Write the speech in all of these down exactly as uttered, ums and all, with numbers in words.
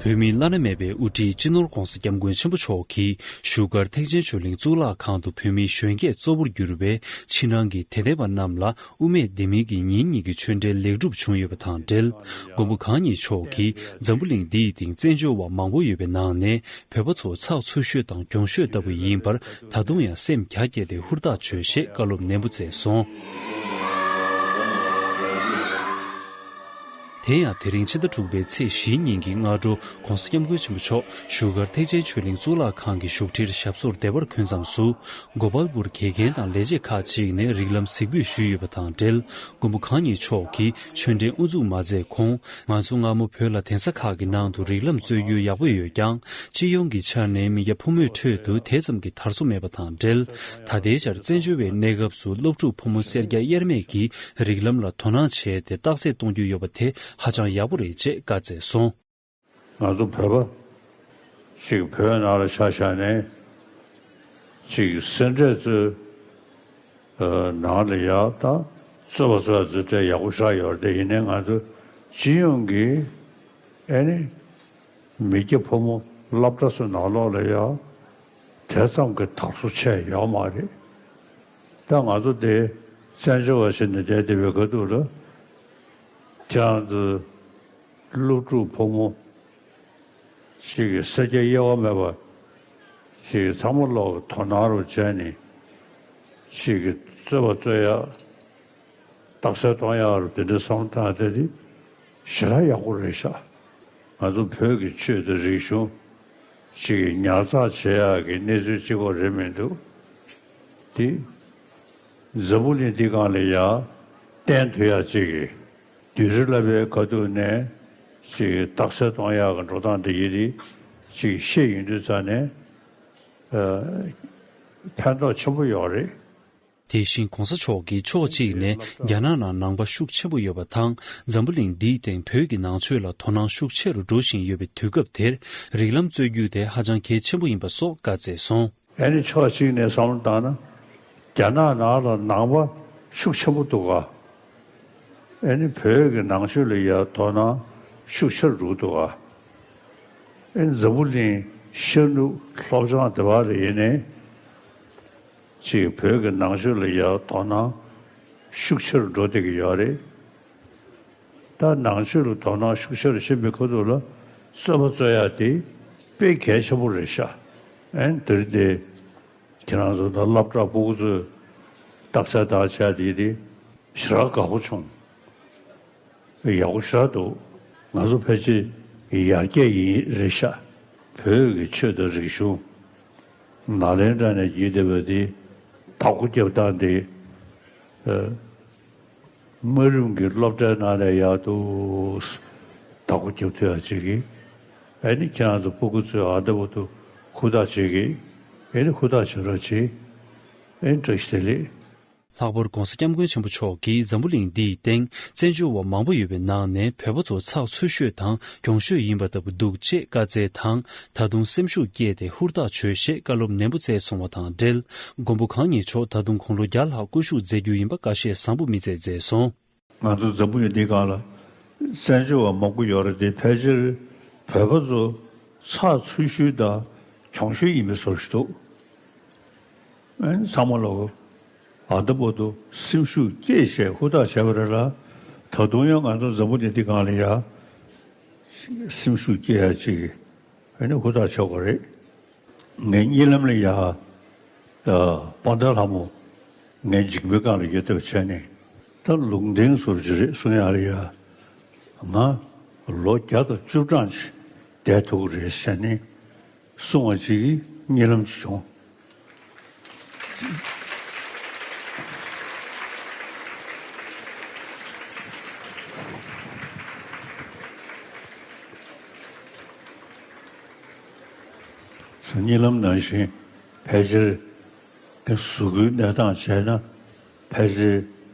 བོད་མིའི་བླ་ན་མེད་པའི་དབུ་ཁྲིད་སྤྱི་ནོར་༧གོང་ས་༧སྐྱབས་མགོན་ཆེན་པོ་མཆོག་གིས་བཞུགས་སྒར་ཐེག་ཆེན་ཆོས་གླིང་གཙུག་ལག་ཁང་དུ་བོད་མིའི་གཞོན་སྐྱེས་གཙོ་བོར་གྱུར་པའི་ཕྱི་ནང་གི་དད་ལྡན་པ་རྣམས་ལ་དབུ་མེད་བདེ་སྨོན་གྱི་ཉིན་གཉིས་ཀྱི་ཆོས་འབྲེལ་ལེགས་གྲུབ་བྱུང་ཡོད་པ་དང་འབྲེལ། མགོན་པོ་གང་ཉིད་མཆོག་གིས་འཛམ་བུ་གླིང་འདིའི་སྟེང་བཙན་བྱོལ་བ་མང་པོ་ཡོད་པའི་ནང་ནས་བོད་པ་ཚོ་ཚགས་ཚུད་ཤོས་དང་གྱོང་ཤོས་ལྟ་བུ་ཡིན་པར་ད་དུང་ཡང་སེམས་རྒྱ་བསྐྱེད་དེ་ཧུར་ཐག་བྱོས་ཞེས་བཀའ་སློབ་ནན་པོ་སྩལ་སོང་། དེ་ཡང་དེ་རིང་ཕྱི་ཟླ་དྲུག་པའི་ཚེས་བཞིའི་ཉིན་གྱི་སྔ་དྲོ་༧གོང་ས་༧སྐྱབས་མགོན་ཆེན་པོ་མཆོག་བཞུགས་སྒར་ཐེག་ཆེན་ཆོས་གླིང་གཙུག་ལག་ཁང་གི་བཞུགས་ཁྲིར་ཞབས་སོར་བདེ་བར་འཁོད་མཚམས་སུ། གོ་པལ་པུར་དགེ་རྒན་དང་ལས་བྱེད་ཁག་ཅིག་ནས་རིགས་ལམ་གཟིགས་འབུལ་ཞུས་ཡོད་པ་དང་འབྲེལ། མགོན་པོ་གང་ཉིད་མཆོག་གིས་ཆོས་འབྲེལ་དབུ་འཛུགས་མ་མཛད་གོང་། ང་ཚོ་སྔ་མོ་བོད་ལ་གདན་ས་ཁག་གི་ནང་དུ་རིགས་ལམ་རྩོད་རྒྱུ་ཡག་པོ་ཡོད་ཀྱང་། སྤྱི་ཡོངས་ཀྱི་ཆ་ནས་མི་སྐྱ་ཕོ་མོའི་ཁྲོད་དུ་དེ་ཙམ་གྱི་དར་སོ་མེད་པ་དང་འབྲེལ། ད་ལྟའི་ཆར་བཙན་བྱོལ་བའི་གནས་སྐབས་སུ་སློབ་ཕྲུག་ཕོ་མོ་སེར་སྐྱ་དབྱེར་མེད་ཀྱིས་རིགས་ལམ་ལ་དོ་སྣང་བྱས་ཏེ་རྟགས་གསལ་གཏོང་རྒྱུ་ཡོད་པ་དེ་ཧ་ཅང་ཡག་པོ་རེད་ཅེས་བཀའ་སྩལ་སོང་། ང་ཚོ་བོད་པ་ཅིག་བོད་ནང་ལ་ཆ་བཞག་ནས་ཅིག་སེ་འབྲས་རྩོད་ནང་ལ་ཡ་ད་རྩོད་པ་རྩོད་ཡ་ཚོ་གྲས་ཡག་པོ་ཞེ་དྲག་ཡོད་རེད། དེ་ཡིན་ནའི་ང་ཚོ་སྤྱི་ཡོངས་ཀྱི་ཨེ་ནི་མི་སྐྱ་ཕོ་མོ་སློབ་གྲྭ་ཚོའི་ནང་ལོགས་ལ་ཡ་དེ་ཙམ་གྱི་དར་སོ་ཆེ་ཡོད་མ་རེད། ད་ང་ཚོ་དེ་བཙན་བྱོལ་བ་ཞིག་ནས་བསྡད་བསྡད་པའི་ཁ་ཐུག་ལ་ཁྱེད་རང་ཚོ་སློབ་ཕྲུག་ཕོ་མོ་ཞིག་གི་སེར་སྐྱ་དབྱེ་བ་མེད་པ་ཞིག་གི་ཚང་མ་ལོག་གི་དོ་སྣང་རུ་བྱས་ནས་ཞིག་གི་རྩོད་པ་རྩོད་ཡ་རྟགས་གསལ་གཏོང་ཡ་རུ་དེ་འདྲའི་བསམ་བློ་བཏང་དེ་དེ་ཞེ་དྲག་ཡག་པོ་རེད་ཤག་ང་ཚོ་བོད་ཀྱི་ཆོས་དང་རིག་གཞུང་ཞིག་གི་ཉར་ཚགས་བྱེད་ཡ་གི་གནས་ཚུལ་གཅིག་པོ་རེད་མི་འདུག་དེ་འཛམ་བུ་གླིང་འདི་སྒང་ལ་ཡ་བསྟན་ཐུབ་ཡ་ཅིག་གི་བདུད་རྩི་བསླབ་པའི་ཁ་ཐུག་ནས་ཅིག་རྟགས་གསལ་གཏོང་ཡག་གི་འགྲོ་སྟངས་འདི་ཡིན་དེ་ཅིག་ཤེས་ཡོང་དུས་ཙང་ནས་ཨ་ཕན་ཐོགས་ཆེན་པོ་ཡོད་རེད། དེ་བཞིན་གོང་ས་མཆོག་གིས་ཕྱོགས་གཅིག་ནས་རྒྱ་ནག་ནང་ནང་པ་ཤུགས་ཆེན་པོ་ཡོད་པ་དང་། འཛམ་བུ་གླིང་འདིའི་སྟེང་བོད་ཀྱི་ནང་ཆོས་ལ་དོ་སྣང་ཤུགས་ཆེ་རུ་འགྲོ་བཞིན་ཡོད་པའི་དུས་སྐབས་དེར་རིགས་ལམ་རྩོད་རྒྱུ་དེ་ཧ་ཅང་གལ་ཆེན་པོ་ཡིན་པ་སོགས་བཀའ་སྩལ་སོང་། ཨེ་ནི་ཕྱོགས་གཅིག་ནས་བསམ་བློ་བཏང་ན་རྒྱ་ནག་ནང་ལ་ནང་པ་ཤུགས་ཆེན་པོ་འདུག་ག་ཨེ་ནི་བོད་ཀྱི་ནང་ཆོས་ལ་ཡ་དོ་སྣང་ཤུགས་ཆེ་རུ་འགྲོ་འདུག་ག་ཨེ་ནི་འཛམ་བུ་གླིང་ཤར་ནུབ་ལྷོ་བྱང་དེ་བ་ལ་ཡིན་ནའི་ཅིག་བོད་ཀྱི་ནང་ཆོས་ལ་ཡ་དོ་སྣང་ཤུགས་ཆེ་རུ་འགྲོ་བསྡད་ཀྱི་ཡོད་རེད། ད་ནང་ཆོས་ལ་དོ་སྣང་ཤུགས་ཆེ་རུ་ཕྱིན་པའི་ཁ་ཐུག་ལ་རྩོད་པ་རྩོད་ཡ་དེ་དཔེ་གལ་ཆེན་པོ་རེད་ཤག་ཨེ་ནི་དེ་རིང་དེ་ཁྱེད་རང་ཚོ་ད་སློབ་གྲྭ་ཕྲུ་གུ་ཚོས་རྟགས་གསལ་བཏང་བྱས་དེ་དེ་ཞེ་དྲག་དགའ་པོ་བྱུང་། ཡག་པོ་ཞེ་དྲག་འདུག་ང་ཚོ་ཕལ་ཆེར་ཡར་རྒྱས་ཡིན་རེད་ཤག་བོད་ཀྱི་ཆོས་དང་རིག་གཞུང་ནཱ་ལེནྡྲ་ནས་བརྒྱུད་བསྡད་པ་དེ་བདག་པོ་རྒྱབ་སྟངས་དེ་ཨ་དམའ་རིམ་གྱི་སློབ་གྲྭའི་ནང་ནས་ཡག་ཏུ་བདག་པོ་རྒྱབ་ཐུབ་ཡག་ཅིག་གིས་ཨ་ནི་ཁྱེད་རང་ཚོ་ཕྲུ་གུ་ཚོས་ཨ་འདྲ་པོ་འདུག་ཧུར་ཐག་བྱེད་ཀྱི་ཨ་ནི་ཧུར་ཐག་བྱེད་རོགས་བྱེད། ཨ་ནི་བཀྲ་ཤིས་བདེ་ལེགས། ལྷག་པར་༧གོང་ས་༧སྐྱབས་མགོན་ཆེན་པོ་མཆོག་གིས་འཛམ་བུ་གླིང་འདིའི་སྟེང་བཙན་བྱོལ་བ་མང་པོ་ཡོད་པའི་ནང་ནས་བོད་པ་ཚོ་ཚགས་ཚུད་ཤོས་དང་གྱོང་ཤོས་ཡིན་པ་ལྟ་བུ་འདུག་ཅེས་བཀའ་སྩལ་དང་། ད་དུང་སེམས་ཤུགས་བསྐྱེད་དེ་ཧུར་ཐག་བྱོས་ཞེས་བཀའ་སློབ་ནན་པོ་སྩལ་སོང་བ་དང་འབྲེལ། མགོན་པོ་གང་ཉིད་མཆོག་ད་དུང་དགུང་ལོ་བརྒྱ་ལྷག་སྐུ་བཞུགས་མཛད་རྒྱུ་ཡིན་པ་བཀའ་བཤད་བཟང་པོ་མི་ཚད་མཛད་སོང་། ང་ཚོ་འཛམ་བུ་གླིང་འདིའི་སྒང་ལ་བཙན་བྱོལ་བ་མང་པོ་ཡོད་རེད་དེ། ཕལ་ཆེར་བོད་པ་ཚོ་ཚགས་ཚུད་ཤོས་དང་གྱོང་ཤོས་ཡིན་པའི་བཟོ་ཞིག་འདུག་ཨ་ནི་ཚང་མ་ལོག་ཨ་འདྲ་པོ་འདུག་སེམས་ཤུགས་བསྐྱེད་བྱས་ཧུར་ཐག་བྱས་པ་རེད་ལ། ད་དུང་ཡང་ང་ཚོ་འཛམ་བུ་གླིང་འདི་སྒང་ལ་ཡ་སེམས་ཤུགས་བསྐྱེད་ཡ་ཅིག་ཨ་ནི་ཧུར་ཐག་བྱེད་དགོས་རེད། ངའི་གཉིད་ལམ་ལ་ཡ་ད་དཔལ་ལྡན་ལྷ་མོ་ངའི་འཇིགས་པའི་སྒང་ལ་ཡོད་བསྡད་པ་བྱས་ནས་ད་ལུང་བསྟན་ཟུར་ཅིག་རེད་གསུང་ཡ་ལ་ཡ་ང་ལོ་བརྒྱ་དང་བཅུ་གྲངས་ཅིག་བསྡད་ཐུབ་ཀྱི་རེད་ཟེར་ནས། གསུང་བ་ཅིག་གིས་གཉིད་ལམ་ཅིག་བྱུང་། གཉིད་ལམ་ནང་བཞིན་ཕལ་ཆེར་གཟུགས་པོའི་གནས་སྟངས་བྱས་ན་ཕལ་ཆེར་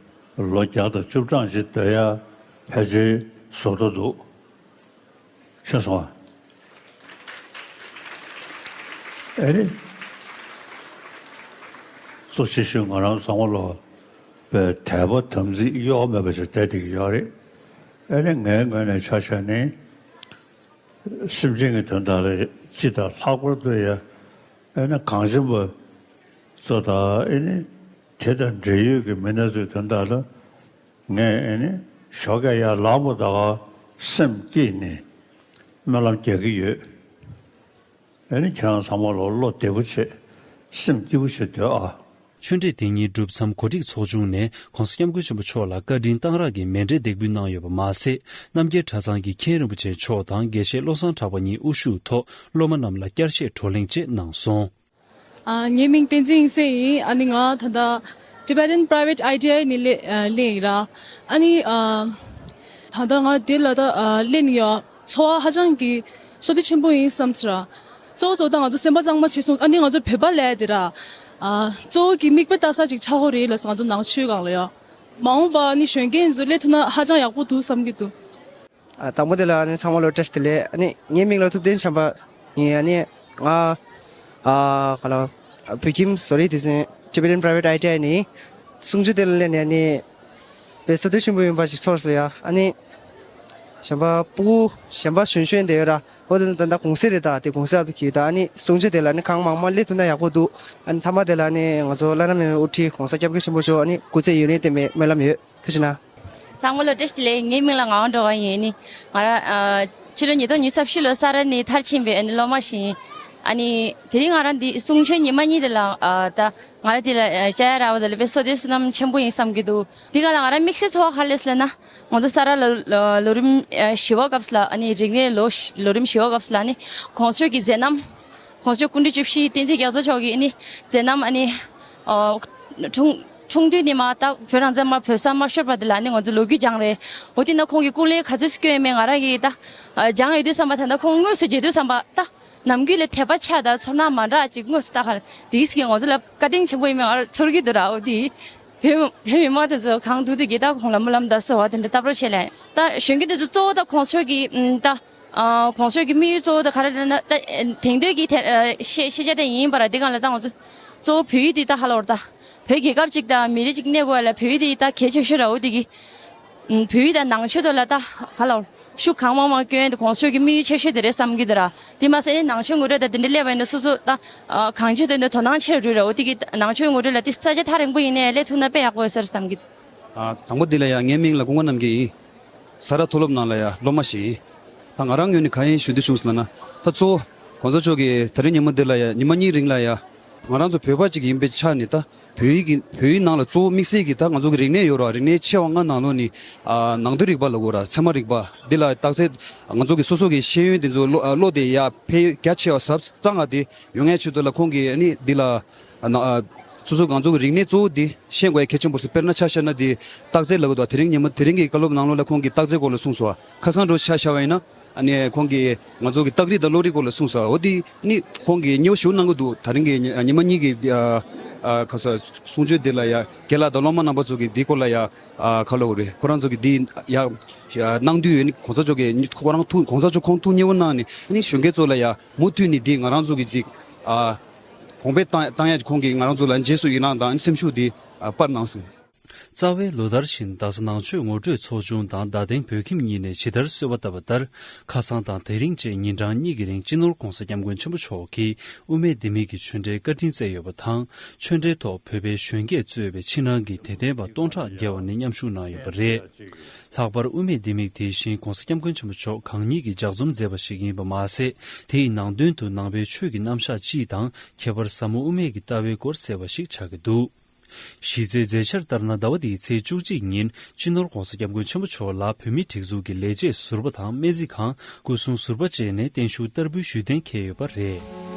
ལོ་བརྒྱ་དང་བཅུ་གྲངས་ཅིག་སྡོད་ཡ་ཕལ་ཆེར་བཟོ་འདྲ་འདུག་ཤེས་སོང་ཨ། ཨེ་རེད། གཙོ་ཆེ་ཤོས་ང་རང་ཚང་མ་ལོ་པའི་དད་པ་དམ་ཚིག་གཡོ་བ་མེད་པ་ཞིག་བསྡད་བསྡད་ཀྱི་ཡོད་རེད། ཨེ་རེད། ངའི་ངོས་ནས་ཆ་བཞག་ནས་ སེམས་ཅན་གྱི་དོན་དག་ལ་སྤྱི་དང་ལྷག་པར་དུ་ཡ་ཨེ་ནི་གངས་ཅན་པ་ཚོ་དང་ཨེ་ནི་དེ་དང་འབྲེལ་ཡོད་ཀྱི་མི་སྣ་ཚོའི་དོན་དག་ལ་ངས་ཨེ་ནི་ཞོགས་ཀས་ཡར་ལངས་པ་དང་སེམས་བསྐྱེད་ནས་སྨོན་ལམ་རྒྱག་གི་ཡོད། ཨེ་ནི་ཁྱེད་རང་ཚང་མ་ལ་བློ་བདེ་པོ་བྱེད། སེམས་སྐྱིད་པོ་བྱེད་སྡོད་ཨ། ཆོས་འབྲེལ་དེ་ཉིན་གྲུབ་མཚམས་གོ་སྒྲིག་ཚོགས་ཆུང་ནས་༸གོང་ས་༸སྐྱབས་མགོན་ཆེན་པོ་མཆོག་ལ་བཀའ་དྲིན་གཏང་རག་གི་མཎྜལ་འདེགས་འབུལ་གནང་ཡོད་པ་མ་ཟད། རྣམ་རྒྱལ་གྲྭ་ཚང་གི་མཁན་རིན་པོ་ཆེ་མཆོག་དང་དགེ་བཤེས་བློ་བཟང་གྲགས་པ་གཉིས་དབུ་བཞུགས་ཐོག་སློབ་མ་རྣམས་ལ་བསྐྱར་བཤད་བགྲོ་གླེང་བཅས་གནང་སོང་། ཨ། ངའི་མིང་བསྟན་འཛིན་དབྱིག་གསལ་ཡིན། ཨ་ནི་ང་ད་ལྟ་Tibetan Private I T I ནས་སླེབས་ཨ་སླེབས་ཡིན་ར། ཨ་ནི་ཨ་ད་ལྟ་ང་འདི་ལ་ད་ཨ་སླེབས་ནས་ཡ་ཚོར་བ་ཧ་ཅང་གི་བསོད་བདེ་ཆེན་པོ་ཡིན་བསམ་སོང་ར། གཙོ་བོ་གཙོ་བོ་ད་ང་ཚོ་སེམས་པ་གཙང་མ་བྱས་སོང་། ཨ་ནི་ང་ཚོ་བོད་པ་ལས་དེ་ར། ཨ་གཙོ་བོ་གི་མིག་དཔེ་ལྟ་ས་ཅིག་ཆགས་ཀྱི་རེད་ལབ་སོང་། ང་ཚོ་ནང་ཆོས་སྒང་ལ་ཡ། མ་འོངས་པ་ཨ་ནི་གཞོན་སྐྱེས་ཚོ་སླེབས་ཐུབ་ན་ཧ་ཅང་ཡག་པོ་འདུག་བསམ་གྱི་འདུག་ཨ། དང་པོ་དེ་ལ་ཨ་ནི་ཚང་མ་ལ་བཀྲ་ཤིས་བདེ་ལེགས། ཨ་ནི་ངའི་མིང་ལ་ཐུབ་བསྟན་བྱམས་པ་ཡིན། ཨ་ནི་ང་ཨ་ག་ལ་བོད་ཁྱིམ་བཟོ་རིག་སྡེ་ཚན་Tibetan Private I T I ནས་གསུང་ཆོས་དེ་ལ་སླེབས་ནས་ཨ་ནི་དཔེ་བསོད་བདེ་ཆེན་པོ་ཡིན་པ་ཞིག་ཚོར་སོང་ཡ། ཨ་ནི་གཞན་པ་སྤུ་གུ་གཞན་པ་གཞོན་གཞོན་དེ་ཡོད་ར། འོ་དེ་ད་ལྟ་གུང་སེང་རེད། ད་དེ་གུང་སེང་ཨ་ཐུ་གི་ད་ཨ་ནི་གསུང་ཆོས་དེ་ལ་ཨ་ནི་གང་མང་མང་སླེབས་ཐུབ་ན་ཡག་པོ་འདུག་ཨ་ནི་མཐའ་མ་དེ་ལ་ཨ་ནི་ང་ཚོ་བླ་ན་མེད་པའི་དབུ་ཁྲིད་༸གོང་ས་༸སྐྱབས་མགོན་ཆེན་པོ་མཆོག་ཨ་ནི་སྐུ་ཚེ་ཡུན་རིང་བརྟན་པའི་སྨོན་ལམ་ཡོད། ཐུགས་རྗེ་གནང་། ཚང་མ་ལ་བཀྲ་ཤིས་བདེ་ལེགས། ངའི་མིང་ལ་ངག་དབང་སྒྲོལ་དཀར་ཡིན། ཨ་ནི་ང་རང་ཨ་ཕྱི་ལོ་ཉིས་སྟོང་ཉི་ཤུ་རྩ་བཞི་ལོ་ས་རཱ་ནས་མཐར་ཕྱིན་པའི་ཨ་ནི་སློབ་མ་ཞིག་ཡིན། ཨ་ནི་དེ་རིང་ང་རང་འདི་གསུང་ཆོས་ཉི་མ་གཉིས་དེ་ལ་ཨ་ད་ང་རང་འདི་ལ་ཨ་བཅར་ཡ་རག་པ་དེ་ལ་དཔེ་བསོད་བདེ་བསོད་ནམས་ཆེན་པོ་ཡིན་བསམ་གྱི་འདུག་འདི་ག་ལ་ང་རང་དམིགས་བསལ་ཚོར་བ་ག་རེ་སླེབས་ཟེར་ན། ང་ཚོ་ས་རཱ་ལོ་ལོ་རིམ་ཨ་བཞི་པ་སྐབས་སུ་ལ་ཨ་ནི་རིག་གནས་ལོ་ལོ་རིམ་བཞི་པ་སྐབས་སུ་ལ་ཨ་ནི་༸གོང་ས་མཆོག་གི་མཛད་རྣམ། ༸གོང་ས་མཆོག་སྐུ་ཕྲེང་བཅུ་བཞི་བསྟན་འཛིན་རྒྱ་མཚོ་མཆོག་གིས་ཨ་ནི་མཛད་རྣམ་ཨ་ནི་ཨ་འཁྲུངས་འཁྲུངས་དུས་ནས་མར་ད་བོད་རང་བཙན་མར་བོད་ས་མར་ཤོར་བ་དེ་ལ་ཨ་ནི་ང་ཚོ་ལོ་རྒྱུས་སྦྱངས་རེད། འོ་དེ་ན་ཁོང་གི་སྐུ་ལས་ག་ཚོད་སྐྱོན་ཡོད་མེད་ང་རང་གིས་ད་ཨ་སྦྱངས་ཡོད་དུས་བསམ་པ། ད་ལྟ་ཁོང་དངོས་སུ་མཇལ་དུས་བསམ་པ་ད་ནམ་རྒྱུན་ལས་དད་པ་ཆགས་དང་ཚོར་སྣང་མ་འདྲ་ཅིག་དངོས་སུ་ད་ག་དེ་གིས་ང་ཚོ་ལ་བཀའ་དྲིན་ཆེན་པོ་ཡིན་མེད་ང་རང་ཚོར་གྱི་འདུག་ར། འོ་དེ་བོད་བོད་མི་མང་དེ་ཚོ་གང་ཐུབ་ཐུབ་ཀྱིས་ད་ཁོང་ལ་སྨོན་ལམ་དང་གསོལ་བ་དེ་འདྲ་བཏབ་རོགས་བྱས་ལ། ད་གཞོན་སྐྱེས་དེ་ཚོ་གཙོ་བོ་ད་༸གོང་ས་མཆོག་གི་ཨ་ད་ཨ་༸གོང་ས་མཆོག་གི་དམིགས་ཡུལ་གཙོ་བོ་ད་ག་རེ་རེད་ན། ད་དེང་དུས་ཀྱི་དེ་ཨ་ཤེས་ཤེས་བྱ་དེ་ཡིན་པ་ར། དེ་གང་ལ་ད་ང་ཚོ་གཙོ་བོ་བོད་ཡིག་དེ་ད་ཧ་ལོར་ད་བོད་རྒྱལ་ཁབ་ཅིག་དང་མི་རིགས་ཅིག་གནས་དགོས་ལ་བོད་ཡིག་དེ་ད་གལ་ཆེ་ཤོས་ར། འོ་དེ་གི་ཨ་བོད་ཡིག་དང་ནང་ཆོས་ཐོག་ལ་ད་ཧ་ལོར་ཤུགས་གང་མང་མང་བསྐྱོན་ཏེ་༸གོང་ས་མཆོག་གི་དམིགས་ཡུལ་ཆེ་ཤོས་དེ་རེད་བསམ་གྱི་འདུག་ར། དེ་མ་ཟད་ནང་ཆོས་ངོ་སྤྲོད་དང་དེ་འདྲ་སླེབས་པ་ཡིན་ན་སོ་སོ་ད་ཨ་གང་ཅི་དོན་དུ་དོ་སྣང་ཆེ་རུ་ར། འོ་དེ་གི་ནང་ཆོས་ངོ་སྤྲོད་ལ་དེ་ས་ཆ་ཐག་རིང་པོ་ཡིན་ནའི་སླེབས་ཐུབ་ན་དཔེ་ཡག་པོ་ཡོད་ས་རེད་བསམ་གྱི་འདུག་ཨ་དང་པོ་འདི་ལ་ཡ་ངའི་མིང་ལ་ཀུན་དགའ་རྣམ་རྒྱལ་ཡིན། ས་རཱ་མཐོ་སློབ་ནང་ལ་ཡ་སློབ་མ་ཞིག་ཡིན། ད་ང་རང་ངོས་ནས་གང་ཡིན་ཞུ་འདོད་བྱུང་ཟེར་ལབ་ན། ད་གཙོ་བོ་༸གོང་ས་མཆོག་གིས་དེ་རིང་ཉིན་མོ་འདི་ལ་ཡ་ཉི་མ་གཉིས་རིང་ལ་ཡ་ང་རང་ཚོ་བོད་པ་ཅིག་ཡིན་པའི་ཆ་ནས་ད་བོད་ཡིག་གི་བོད་ཡིག་ནང་ལ་གཙོ་བོ་དམིགས་བསལ་གྱི་ད་ང་ཚོ་གི་རིག་གནས་ཡོད་ར། རིག་གནས་ཆེ་བ་ལྔ་ནང་ལོགས་ནས་ཨ་ནང་དོན་རིག་པ་ལབ་དགོས་ར། ཚད་མ་རིག་པ་འདི་ལ་རྟགས་གསལ་ང་ཚོ་གི་སོ་སོ་གི་ཤེས་ཡོན་འདི་ཚོ་བློ་ཨ་བློ་དེ་ཡ་ཕན་ཡོན་རྒྱ་ཆེ་བ་ཟབ་གཙང་བ་དེ་ཡོང་ཡ་ཆེད་དུ་ལ་ཁོང་གིས་ཨ་ནི་འདི་ལ་ཨ་ན་ཨ་སོ་སོ་ང་ཚོ་གི་རིག་གནས་གཙོ་བོ་འདི་ཤེས་དགོས་ཡ་གལ་ཆེན་པོ་ཟེར། དཔེར་ན་ཆ་བཞག་ན་འདི་རྟགས་གསལ་ལབ་དགོས་འདུག་དེ་རིང་ཉིན་མོ་དེ་རིང་གི་བཀའ་སློབ་ནང་ལོགས་ལ་ཁོང་གིས་རྟགས་གསལ་སྐོར་ལ་གསུངས་སོང་། ཁ་སང་དྲོ་ཆ་བཞག་པ་ཡིན་ན་ཨ་ནི་ཁོང་གིས་ང་ཚོ་གི་རྟགས་རིགས་དང་བློ་རིག་སྐོར་ལ་གསུངས་སོང་། འོ་འདི་ཨ་ནི་ཁོང་གིས་མཉེས་པོ་ཞེ་པོ་གནང་གི་འདུག་དེ་རིང་གི་ཉི་ཉི་མ་གཉིས་ཀྱི་ཨ་ཨ་ཁ་ས་གསུང་ཆོས་འདི་ལ་ཡ་རྒན་ལགས་དང་སློབ་མ་རྣམ་པ་ཚོ་གིས་འདི་སྐོར་ལ་ཡ་ཨ་ཁ་ལོ་རེད། ཁོ་རང་ཚོ་གིས་འདི་ཡ་ཡ་གནང་དུས་ཨ་ནི་༸གོང་ས་མཆོག་གིས་ཁོ་རང་ཐུགས་༸གོང་ས་མཆོག་ཁོང་ཐུགས་མཉེས་པོ་གནང་ནས་ཨ་ནི་གཞོན་སྐྱེས་ཚོ་ལ་ཡ་མུ་མཐུད་ནས་འདི་ང་རང་ཚོ་གི་ཅིག་ཨ་གོང་འཕེལ་བཏང་བཏང་ཡ་ཁོང་གིས་ང་རང་ཚོ་ལ་རྗེས་སུ་ཡི་རང་དང་སེམས་ཤུགས་འདི་ཨ་སྤར་གནང་སོང་། རྩ་བའི་ལོ་ལྟར་བཞིན་རྡ་ས་ནང་ཆོས་ངོ་སྤྲོད་ཚོགས་ཆུང་དང་རྡ་སྟེང་བོད་ཁྱིམ་གཉིས་ནས་ཇི་ལྟར་གསོལ་བ་བཏབ་པ་ལྟར། ཁ་སང་དང་དེ་རིང་བཅས་ཉིན་གྲངས་གཉིས་ཀྱི་རིང་སྤྱི་ནོར་༸གོང་ས་༸སྐྱབས་མགོན་ཆེན་པོ་མཆོག་གིས་དབུ་མའི་ལྡེ་མིག་གི་ཆོས་འབྲེལ་བཀའ་དྲིན་སྩལ་ཡོད་པ་དང་། ཆོས་འབྲེལ་ཐོག་བོད་པའི་གཞོན་སྐྱེས་གཙོས་པའི་ཕྱི་ནང་གི་དད་ལྡན་པ་སྟོང་ཕྲག་བརྒལ་བ་ནས་མཉམ་ཞུགས་གནང་ཡོད་པ་རེད། ལྷག་པར་དབུ་མའི་ལྡེ་མིག་དེ་བཞིན་༸གོང་ས་༸སྐྱབས་མགོན་ཆེན་པོ་མཆོག་གང་ཉིད་ཀྱིས་ལྗགས་རྩོམ་མཛད་པ་ཞིག་ཡིན་པ་མ་ཟད། དེའི་ནང་དོན་དུ་ནང་པའི་ཆོས་ཀྱི་རྣམ་གཞག་སྤྱི་དང་། ཁྱད་པར་ཟབ་མོ་དབུ་མའི་གི་ལྟ་བའི་སྐོར་གསལ་བ་ཞིག་ཆགས་ཀྱི་འདུག་གཞི་རྩའི་མཛད་འཆར་ལྟར་ན། ཟླ་བ་འདིའི་ཚེས་བཅུ་གཅིག་ཉིན་སྤྱི་ནོར་༸གོང་ས་༸སྐྱབས་མགོན་ཆེན་པོ་མཆོག་ལ་བོད་མིའི་སྒྲིག་འཛུགས་ཀྱི་ལས་བྱེད་ཟུར་པ་དང་སྨན་རྩིས་ཁང་སྐུ་སྲུང་ཟུར་པ་བཅས་ནས་བརྟན་བཞུགས་བསྟར་འབུལ་ཞུས་གཏན་འཁེལ་ཡོད་པ་རེད།